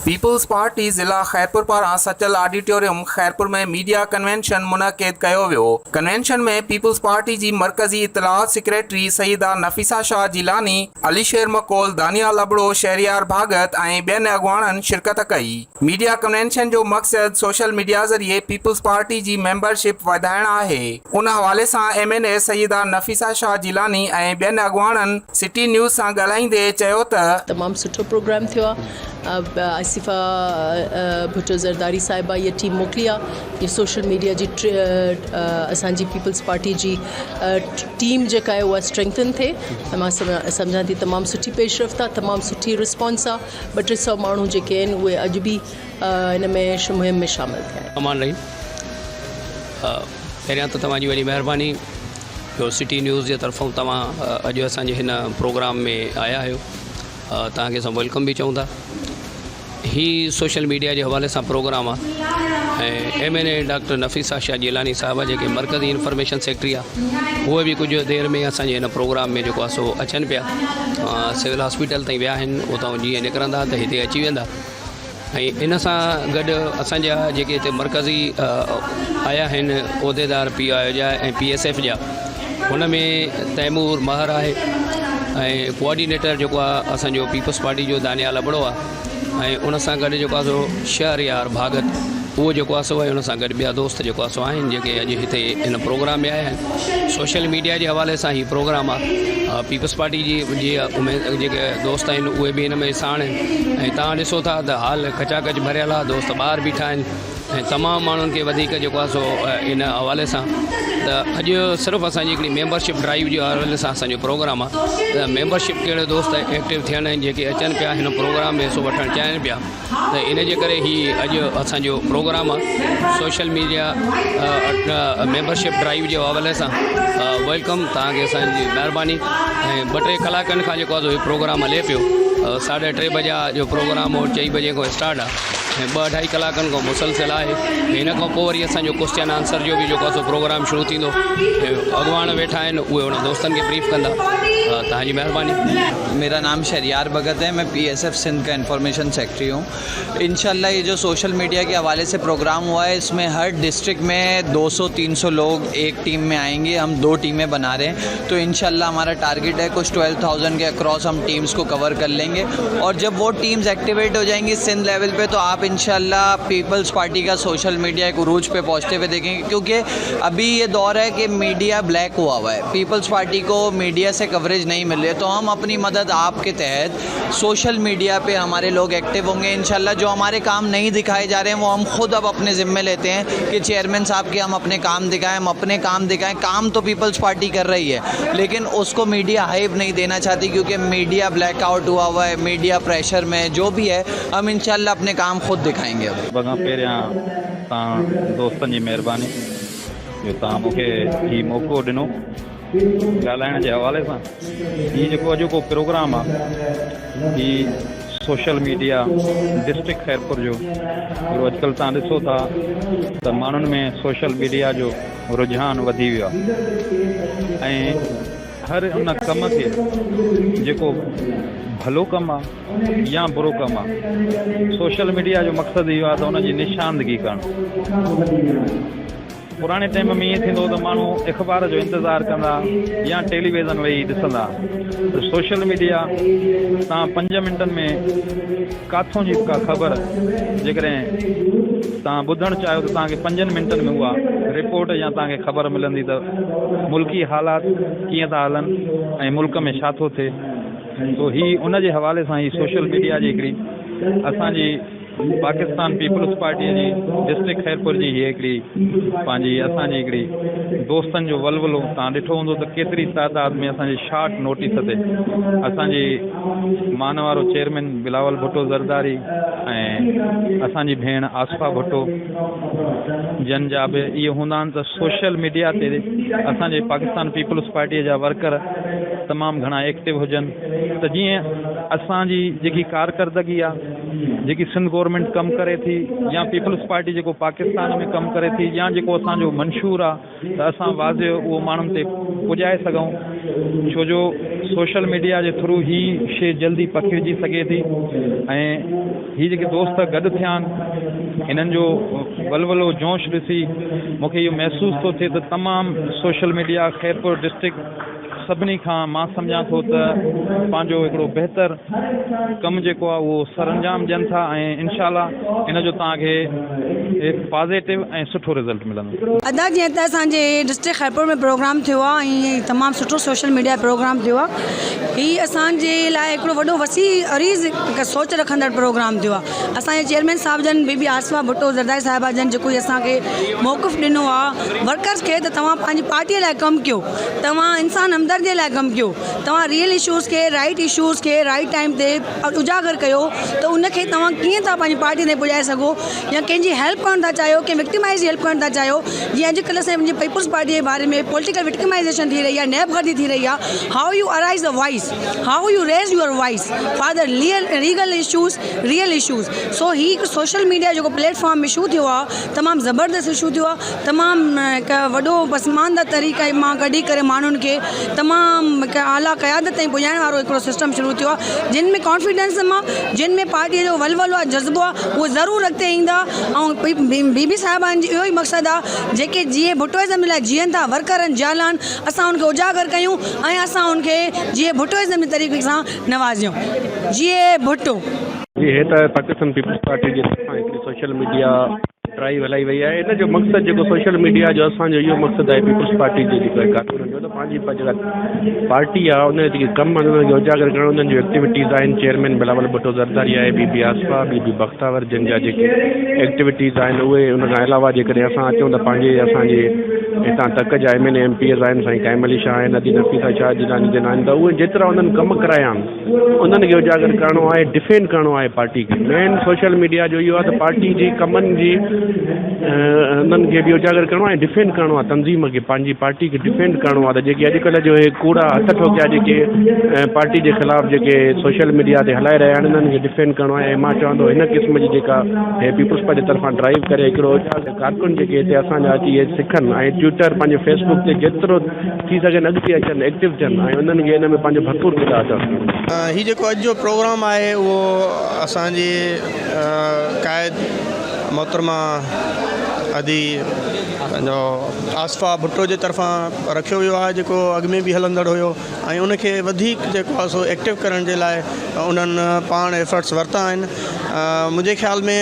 Peoples party ضلع خيرپور پاران Sachal auditorium Khairpur ۾ media convention منعقد ڪيو ويو. ڪنوينشن ۾ پيپلز پارٽي جي مرڪزي اطلاعات سيڪريٽري سيده نفيسه شاهه جيلاني، علي شير مڪول، دانيال ابڙو، شهريار ڀاڳت ۽ ٻين اڳواڻن شرڪت ڪئي. ميڊيا ڪنوينشن جو مقصد سوشل ميڊيا ذريعي پيپلز پارٽي جي ميمبرشپ وڌائڻ آهي. ان حوالي سان M N A Syeda Nafisa Shah Jilani ۽ ٻين اڳواڻن سٽي نيوز سان ڳالهائيندي چيو ته، تمام سٺو پروگرام ٿيو آهي. آصفه ڀٽو زرداري صاحبه اها ٽيم موڪلي آ جي سوشل ميڊيا جي اسان جي پيپلز پارٽي جي ٽيم جيڪا آهي اها اسٽرينٿن ٿئي ۽ مان سمجهان ٿي تمام سٺي پيش رفت آ تمام سٺي رسپانس آ ٻه ٽي سو ماڻهو جيڪي آهن اهي اڄ به ان ۾ مهم ۾ شامل ٿيا آهن. امان رحيم پهريان ته توهان جي وڏي مهرباني جو سٽي نيوز جي طرفون توهان اڄ اسان جي هن پروگرام ۾ آيا آهيو. توهان کي اسان welcome به چئون ٿا. هي سوشل ميڊيا جي حوالي سان پروگرام آ ۽ M N A doctor Nafisa Shah Jilani صاحبه جيڪي مرڪزي انفارميشن سيڪريٽري آ اهي به ڪجهه دير ۾ اسان جي هن پروگرام ۾ جيڪو آ سو اچن پيا سول هاسپيٽل تائين ويا آهن اتان جيئن نڪرندا ته هتي اچي ويندا. ۽ ان سان گڏ اسان جا جيڪي هتي مرڪزي آيا آهن عهديدار پي آء جا ۽ پي ايس ايف جا ان ۾ تيمور مهر آهي ۽ ڪوآرڊينيٽر جيڪو آهي اسان جو پيپلز پارٽي جو دانيال ابڙو آهي ۽ ان سان گڏ جيڪو آهي سو شهريار ڀاڳت اهو جيڪو آهي سو ۽ ان سان گڏ ٻيا دوست جيڪو آهي سو آهن جيڪي اڄ هتي هن پروگرام ۾ آيا آهن سوشل ميڊيا جي حوالي سان هي پروگرام آهي پيپلز پارٽي جي جي اميد جيڪي دوست آهن اهي به هن ۾ ساڻ آهن ۽ توهان ڏسو ٿا ته هال کچاکچ ڀريل آهي دوست ٻاهر بيٺا آهن ۽ تمام ماڻهن کي وڌيڪ جيڪو آهي سو ان حوالي سان ته اڄ صرف اسانجي هڪڙي ميمبرشپ ڊرائيو جي حوالي سان اسانجو پروگرام آهي ته ميمبرشپ ڪهڙي دوست ايڪٽو ٿين ۽ جيڪي اچن پيا هن پروگرام ۾ حصو وٺڻ چاهين پيا ته ان جي ڪري هي اڄ اسان جو پروگرام آ سوشل ميڊيا ميمبرشپ ڊرائيو جي حوالي سان welcome توهان کي اسان جي مهرباني ۽ ٻه ٽي ڪلاڪن کان جيڪو آ هي پروگرام هلي پيو ساڍي ٽي بجا جو پروگرام هو چئي بجي کان اسٽارٽ آ ۽ ٻه اڍائي ڪلاڪن کان مسلسل آهي هن کان پوء وري اسان جو ڪوشچن آنسر جو به جيڪو آ سو پروگرام شروع ٿيندو اڳواڻ ويٺا آهن اهي ان دوستن کي بريف ڪندا توهان جي مهرباني. ميرا نام شهريار ڀڳت هي مين پي ايس ايف سنڌ کا انفارميشن سيڪريٽري هون انشاء الله يي جو سوشل ميڊيا ڪي حوالي سي پروگرام هوا هي اس مين هر ڊسٽرڪٽ مين دو سو تين سو لوگ ايڪ ٽيم مين آئين گي هم دو ٽيمين بنا رهي هين تو انشاء الله همارا ٽارگيٽ هي ڪجھ ٽويلو ٿائوزنڊ ڪي اڪراس هم ٽيمز ڪو ڪور ڪر لين گي اور جب وو ٽيمز ايڪٽيويٽ هو جائين گي سنڌ ليول پي تو آپ انشاء الله پيپلز پارٽي کا سوشل ميڊيا ايڪ عروج پي پهچتي هوئي ديکين گي ڪيونڪه ابي يي دور هي ڪي ميڊيا بليڪ هوا هوا هي پيپلز پارٽي ڪو ميڊيا سي ڪوريج نهين مل رهي تو هم اپني مدد آپ ڪي تحت سوشل ميڊيا پي هماري لوگ ايڪٽو هونگي انشاء الله جو هماري ڪام نهين دکائي جا رهي هين وو هم خود اب اپني ذمي ليتي هين ڪي چيئرمين صاحب ڪي هم اپني ڪام دکائين هم اپني ڪام دکائين ڪام تو پيپلز پارٽي ڪر رهي هي ليڪن اس ڪو ميڊيا هائپ نهين دينا چاهتي ڪيونڪه ميڊيا بليڪ آئوٽ هوا هوا هي ميڊيا پريشر مين جو ڀي هي هم انشاء الله اپني ڪام خود دکائين گي. سڀ کان پهريان توهان دوستن جي مهرباني جو توهان مون کي هي موقعو ڏنو ڳالهائڻ جي حوالي سان. هي جيڪو اڄوڪو پروگرام آ هي سوشل ميڊيا ڊسٽرڪٽ خيرپور جو جو اڄڪلهه توهان ڏسو ٿا ته ماڻهن ۾ سوشل ميڊيا جو رجحان وڌي ويو آ ۽ هر ان ڪم کي جيڪو ڀلو ڪم آ يا برو ڪم آ سوشل ميڊيا جو مقصد اهو آ ته ان جي نشاندگي ڪرڻ. پراڻي ٽائيم ۾ ائين ٿيندو هو ته ماڻهو اخبار جو انتظار ڪندا يا ٽيليويزن ويهي ڏسندا ته سوشل ميڊيا تان پنج منٽن ۾ ڪاٿون جي به ڪا خبر جيڪڏهن توهان ٻڌڻ چاهيو ته توهان کي پنجن منٽن ۾ اها رپورٽ يا توهان کي خبر ملندي ته ملڪي حالات ڪيئن ٿا هلن ۽ ملڪ ۾ ڇا ٿو ٿئي سو هي ان جي حوالي سان هي سوشل ميڊيا جي هڪڙي اسان جي پاڪستان پيپلز پارٽيء جي ڊسٽرڪٽ خيرپور جي هيء هڪڙي پنهنجي اسان جي هڪڙي دوستن جو ولولو توهان ڏٺو هوندو ته ڪيتري تعداد ۾ اسان جي شارٽ نوٽيس تي اسان جي مان وارو چيئرمين بلاول ڀٽو زرداري ۽ اسان جي ڀيڻ آصفه ڀٽو جن جا به اهي هوندا آهن ته سوشل ميڊيا تي اسان جي پاڪستان پيپلز پارٽيء جا ورڪر تمام گهڻا ايڪٽو هجن ته جيئن اسان جي جيڪي ڪارڪردگي آهي. جيڪي سنڌ گورنمينٽ ڪم ڪري ٿي يا پيپلز پارٽي جيڪو پاڪستان ۾ ڪم ڪري ٿي يا جيڪو اسان جو منشور آ ته اسان واضح اهو ماڻهن تي پڄائي سگهون ڇو جو سوشل ميڊيا جي ٿرو هي شي جلدي پکڙجي سگهي ٿي ۽ هي جيڪي دوست گڏ ٿيا آهن هنن جو ولولو جوش ڏسي مون کي اهو محسوس ٿو ٿئي ته تمام سوشل ميڊيا خيرپور ڊسٽرڪٽ سڀني کان مان سمجهان ٿو ته پنهنجو هڪڙو بهتر ڪم جيڪو آهي اهو سرانجام ڏين ٿا ۽ انشاء الله ان جو توهان کي پازيٽو ۽ سٺو رزلٽ ملندو. ادا جيئن ته اسان جي ڊسٽرڪٽ خيرپور ۾ پروگرام ٿيو آ ۽ تمام سٺو سوشل ميڊيا پروگرام ٿيو آ هي اسان جي لاء هڪڙو وڏو وسيع عريض هڪ سوچ رکندڙ پروگرام ٿيو آ اسان جي چيئرمين صاحب جن بي بي آصفه ڀٽو زرداري صاحبه جن جيڪو هي اسان کي موقف ڏنو آ ورڪرز کي ته توهان پنهنجي پارٽي لاء ڪم ڪيو توهان انسان همدردي لاء ڪم ڪيو توهان ريئل اشوز کي رائيٽ اشوز کي رائيٽ ٽائيم تي اجاگر ڪيو ته ان کي توهان ڪيئن ٿا پنهنجي پارٽي تائين پڄائي سگهو يا ڪنهن جي هيلپ ڪرڻ ٿا چاهيو ڪنهن وڪٽمائز جي هيلپ ڪرڻ ٿا چاهيو جيئن اڄ ڪلهه اسان جي پيپلز پارٽي جي باري ۾ پوليٽيڪل وڪٽمائزيشن ٿي رهي آهي نيب گردي ٿي رهي آهي how you arise the voice how you raise your voice for the legal issues real issues so هي هڪ سوشل ميڊيا جيڪو پليٽ فارم اشو ٿيو آهي تمام زبردست اشو ٿيو آهي تمام هڪ وڏو پسمانده طريقي مان ڪڍي ڪري ماڻهن کي تمام هڪ اعليٰ قيادت تائين پڄائڻ وارو هڪڙو سسٽم شروع ٿيو آهي جن ۾ ڪانفيڊنس مان جن ۾ پارٽي جو ولولو آهي جذبو آهي اهي ضرور اڳتي ايندا ۽ بي بي صاحبان جي اهو ئي مقصد آهي جيڪي جيئي ڀٽوازم جي لاء جيئن ٿا ورڪرن جيالان اسان ان کي اجاگر ڪيون ۽ اسان ان کي جيئي ڀٽوازم جي طريقي سان نوازيون جيئي ڀٽو. جي هي ته پاڪستان پيپلز پارٽي جي طرفان هڪڙي سوشل ميڊيا ڊرائيو هلائي وئي آهي ان جو مقصد جيڪو سوشل ميڊيا جو اسان جو اهو مقصد آهي پيپلز پارٽي جي جيڪو آهي ڪارڪنن جو ته پنهنجي جيڪا پارٽي آهي ان جا جيڪي ڪم آهن انهن کي اجاگر ڪرڻ انهن جون ايڪٽيوٽيز آهن چيئرمين بلاول ڀٽو زرداري آهي بي بي آصفه بي بي بختاور جن جا جيڪي ايڪٽيوٽيز آهن اهي ان کان علاوه جيڪڏهن اسان اچون ته پنهنجي اسان جي هتان تڪ جا M N A M P As آهن سائين قائم علي شاهه آهن ادي نفيسه شاهه جيلاني جن آهن ته اهي جيترا انهن ڪم ڪرايا آهن انهن کي اجاگر ڪرڻو آهي ڊفينڊ ڪرڻو آهي پارٽي کي مين سوشل ميڊيا جو اهو آهي ته پارٽي جي ڪمن جي انهن کي به اجاگر ڪرڻو آهي ڊفينڊ ڪرڻو آهي تنظيم کي پنهنجي پارٽي کي ڊفينڊ ڪرڻو آهي ته جيڪي اڄڪلهه جو هي ڪوڙا هٿ ٺوڪيا جيڪي پارٽي جي خلاف جيڪي سوشل ميڊيا تي هلائي رهيا آهن انهن کي ڊفينڊ ڪرڻو آهي ۽ مان چوان ٿو هن قسم جي جيڪا هي پيپلز پارٽي طرفان ڊرائيو ڪري هڪڙو ڪارڪن جيڪي هتي اسان جا اچي اهي سکن ۽ ٽيوٽر پنهنجي فيس بڪ تي جيترو ٿي سگهن اڳتي اچن ايڪٽو ٿين ۽ انهن کي ان ۾ پنهنجو ڀرپور ڪردار ادا ڪرڻو. هي جيڪو اڄ جو پروگرام آهي اهو اسان جي قائد محترمه ادي پنهنجو آصفه ڀٽو جي طرفان رکيو ويو آهي جيڪو اڳ ۾ به هلندڙ هيو ۽ ان کي وڌيڪ جيڪو آهي سو ايڪٽو ڪرڻ جي لاء انهن پاڻ ايفرٽس ورتا آهن منهنجي خيال ۾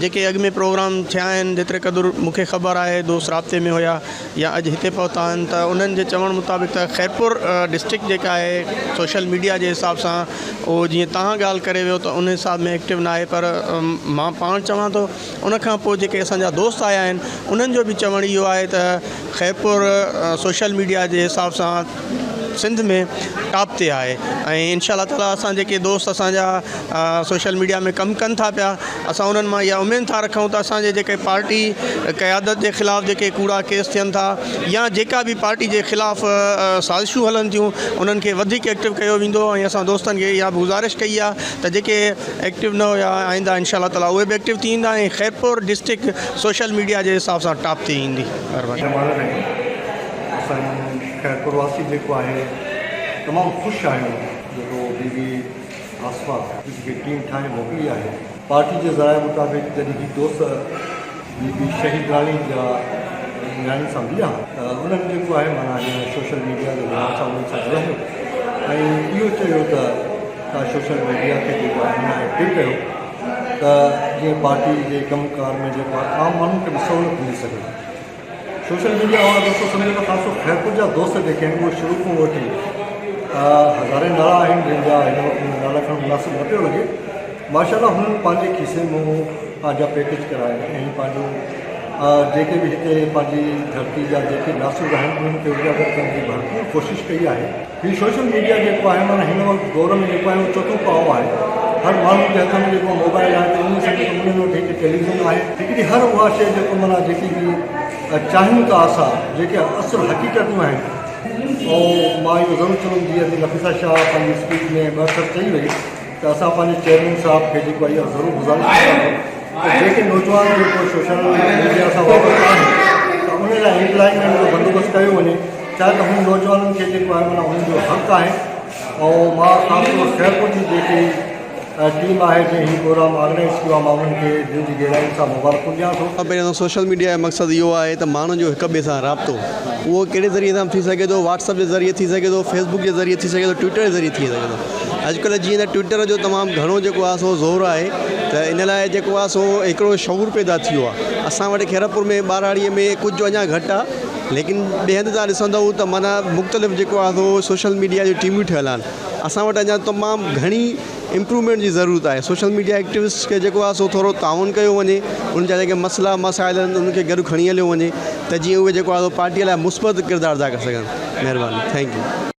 جيڪي اڳ ۾ پروگرام ٿيا آهن جيتري قدر مون کي خبر آهي دوست رابطي ۾ هيا يا اڄ هتي پهتا آهن ته انهن جي چوڻ مطابق ته خيرپور ڊسٽرڪٽ جيڪا آهي سوشل ميڊيا جي حساب سان اهو جيئن تهان ڳالهه ڪري ويو ته ان حساب ۾ ايڪٽو ناهي پر مان پاڻ چوان ٿو ان کان پوء جيڪي اسان جا دوست آيا آهن انهن جو به چوڻ اهو آهي ته خيرپور سوشل ميڊيا جي حساب سان سنڌ ۾ ٽاپ تي آهي ۽ انشاء الله تعالي اسان جيڪي دوست اسان جا سوشل ميڊيا ۾ ڪم ڪن ٿا پيا اسان انهن مان اها اميد ٿا رکون ته اسان جي جيڪي پارٽي قيادت جي خلاف جيڪي ڪوڙا ڪيس ٿين ٿا يا جيڪا به پارٽي جي خلاف سازشون هلن ٿيون انهن کي وڌيڪ ايڪٽو ڪيو ويندو ۽ اسان دوستن کي اها به گذارش ڪئي آهي ته جيڪي ايڪٽو نه هيا آئنده انشاء الله تعالي اهي به ايڪٽو ٿي ويندا ۽ خيرپور ڊسٽرڪٽ سوشل ميڊيا جي حساب سان ٽاپ تي ايندي. مهرباني. رحمان الرحيم اسان خيرپور واسي جيڪو آهي تمام خوش آهيون جيڪو بي بي آصفه جيڪي ٽيم ٺاهي موڪلي آهي پارٽي جي ذرائع مطابق جڏهن هي دوست بي بي شهيد راڻي جا نياڻين سان مليا ته انهن جيڪو آهي معنيٰ هن سوشل ميڊيا جي لحاظ سان انهن سان ڳالهايو ۽ اهو چيو ته توهان سوشل ميڊيا کي جيڪو آهي هن ايڪٽو ڪيو ته جيئن پارٽي جي ڪم ڪار ۾ جيڪو آهي عام ماڻهن کي به سهولت ملي سگهي. سوشل ميڊيا اوهان دوستو سمجهو ته خاص طور خيرپور جا دوست جيڪي آهن اهي شروع کان وٺي هزارين نالا آهن جن جا هن وقت نالا کڻڻ مناسب نه پيو لڳي ماشاء الله هنن پنهنجي کيسي مون پنهنجا پيڪيج ڪرايا ۽ پنهنجو جيڪي به هتي پنهنجي ڌرتي جا جيڪي ناسور آهن انهن کي اجاگر ڪرڻ جي ڀرپور ڪوشش ڪئي آهي. هي سوشل ميڊيا جيڪو آهي معنيٰ هن وقت دور ۾ جيڪو آهي اهو چوٿون پاء آهي هر ماڻهو جي هٿ ۾ جيڪو موبائل آهي ته ائين سمجهو ته انهن وٽ هڪ ٽيليوزن آهي هڪڙي هر اها شيء جيڪو معنيٰ جيڪي به چاهيون ٿا اسان جيڪي اصل حقيقتون آهن ۽ مان اهو ضرور چوندم جيئن نفيسه شاهه پنهنجي اسپيچ ۾ ٻه اکر چئي وئي. ته اسان پنهنجي چيئرمين صاحب کي جيڪو آهي اها ضرور گذارش ڪنداسين ته جيڪي نوجوان جيڪو سوشل ميڊيا سان وابسته آهن ته ان لاء امپلائمينٽ جو بندوبست ڪيو وڃي ڇا ته هن نوجوانن کي جيڪو آهي معنيٰ انهن جو حق آهي ۽ مان خاص طور خيرپور جي جيڪي ٽيم آهي جنهن هي پروگرام آرگنائيز ڪيو آهي مان انهن کي دل جي گهرائين سان مبارڪون ڏيان ٿو. پهريون ته سوشل ميڊيا جو مقصد اهو آهي ته ماڻهن جو هڪ ٻئي سان رابطو اهو ڪهڙي ذريعي سان به ٿي سگهي ٿو واٽس اپ جي ذريعي ٿي سگهي ٿو فيس بڪ جي ذريعي ٿي سگهي ٿو ٽوئٽر جي ذريعي ٿي سگهي ٿو اڄڪلهه جيئن ته ٽوئٽر جو تمام گهڻو جيڪو آهي سو زور آهي ته ان لاء جيڪو آهي سو هڪڙو شعور پيدا ٿي ويو آهي اسان وٽ خيرپور ۾ ٻهراڙيء ۾ ڪجهه اڃا گهٽ آهي ليڪن ٻئي هنڌ تان ڏسندؤ ته معنيٰ مختلف جيڪو آهي سو سوشل ميڊيا جون ٽيمون ٺهيل آهن اسان وٽ اڃا تمام گهڻي امپروومينٽ جي ضرورت آهي سوشل ميڊيا ايڪٽوسٽس کي جيڪو آهي سو ٿورو تعاون ڪيو وڃي انهن جا جيڪي مسئلا مسائل آهن انهن کي گڏ کڻي هليو وڃي ته جيئن اهي جيڪو آهي سو پارٽي لاء مثبت ڪردار ادا ڪري سگهن مهرباني thank you.